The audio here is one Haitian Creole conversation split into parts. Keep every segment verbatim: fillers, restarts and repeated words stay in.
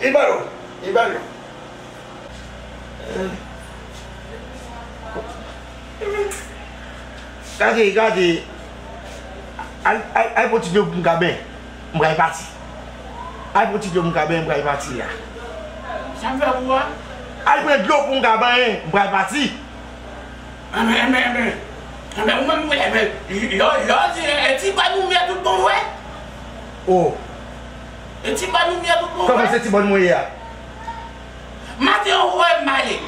Li pa lou, li pa lou. Gade, gade. Al, al, al pran ti dlo pou m ka benyen. M pral pati. Al pran ti dlo pou m ka benyen, m pral pati la. Sa m fè pou ou a? Al pran dlo pou m ka benyen, m pral pati. Enben, enben, enben. Enben, ou menm, enben, lè, lè w di, e, e ti bòn ou m ye tout bon vre? Oh. E ti bòn ou m ye tout bon vre? Kòman se ti bòn mwen ye a? Maten an, ou wè m ale.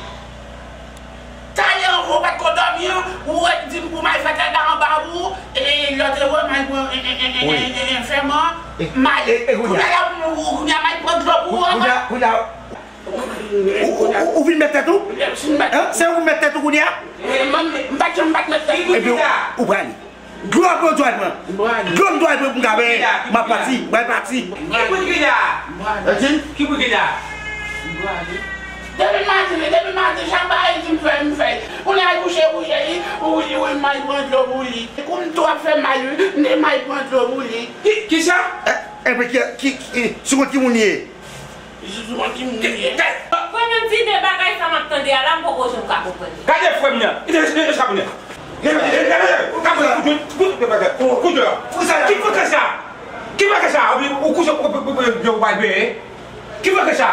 Talè an, ou pa t ko dòmi an, ou wè di m pou m al fè tèl ba anba pou ou, e lè w te wè m al pran, e, e, e, e, e, e, fèman, m ale. E, e, kounye a? Kounye a la, ou, ou, kounye a m al pran dlo pou ou ankò. Kounye a, kounye a, Ou, ou, ou, ou vin mèt tèt ou? Hein? Se ou vin mèt tèt ou kounye a? Eh, m, m pa t janm pa t mèt tèt mwen. Ebyen, ou prale. Dlo ap dlo dwat mwen. Dlo m dwat mwen pou m ka benyen. M ap pati. Mwen pati. Ki bri ki la? Edi? Ki bri ki la? Depi maten, depi maten, chak bagay di m fè, m fè. Ou nan kouche, kouche, wi, ou, ou, ou, m al pran dlo pou li. Kou m tou ap fè mal, wi, m te m al pran dlo pou li. Ki, ki sa? Eh, eh, men ki, ki, ki, sou kont ki moun li ye? Jezi, mwen ki moun ye. Frè, menm ti de bagay sa m ap tande a la, m poko janm ka konprann li. Gade frè m nan. Li te rete sa moun nan. Gade, gade, gade. Gade kout dlo, kout dlo, kout dlo. Ki fè sa? Ki fè sa? Ou kouche, ou, ou, ou, ou, ou pa benyen. Ki fè sa?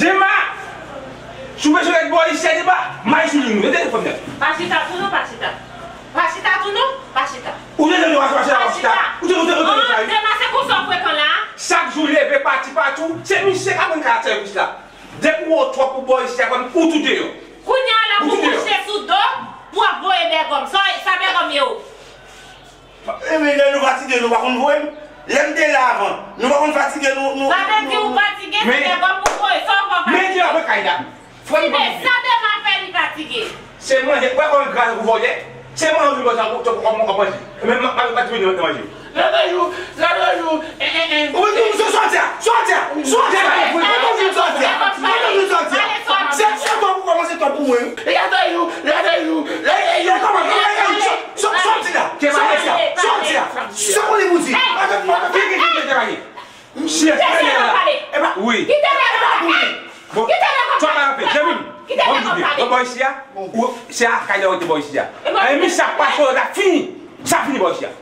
Dema, si w bezwen rete bò isi a, Dema, may sou li nou. Gade frè m nan. Pa chita tou non, pa chita. Pa chita tou non, pa chita. Ou te tande w pa chita, pa chita. Ou te, ou te, ou te, ou te. Dema, se konsa w frekan la? Chak jou leve pati patou, se misye k ap rann kay ak sèvis la. Depi w wo twòp pou bò isi a, ou tou deyò. Kounye a la pou kouche sou do, pou ap voye bègòm. Sa, sa bègòm ye ou? Ebyen, lè nou fatige, nou pa konn voye m. Lè m te la avan, nou pa konn fatige, nou, nou. Sa vle di ou fatige, se bègòm pou voye, sa ou pa fatige. Men ki la pran kay la. Frè m pa konn. Sa Dema fè li fatige. Se manje, wè kòman l gra tankou vòlè. Se manje li manje tankou, tankou kòman w ap manje. Men m pa, pa, pa di manje, manje. Lòt jou, lòt jou, eh, eh, eh. Ou di m sou sòti a, sòti a, sòti a. Ou di m sòti a, ou di m sòti a. Se, se twòp pou kòmanse twòp pou mwen. Lòt jou, lòt jou, lòt jou. Sòti la, sòti a, sòti a. Sa ou li pou di? Ki, ki, ki, ki, ki, ki? Mesye, kite m pale. Epa, wi. Kite m pale. Bon, kite m pale. Sa pa anpe, Jemim. Kite m pale. Bon, bò isi a. Ou, se a kay la ou te bò isi a. Epa, e mi sa pa fò la fini. Sa fini bò isi a.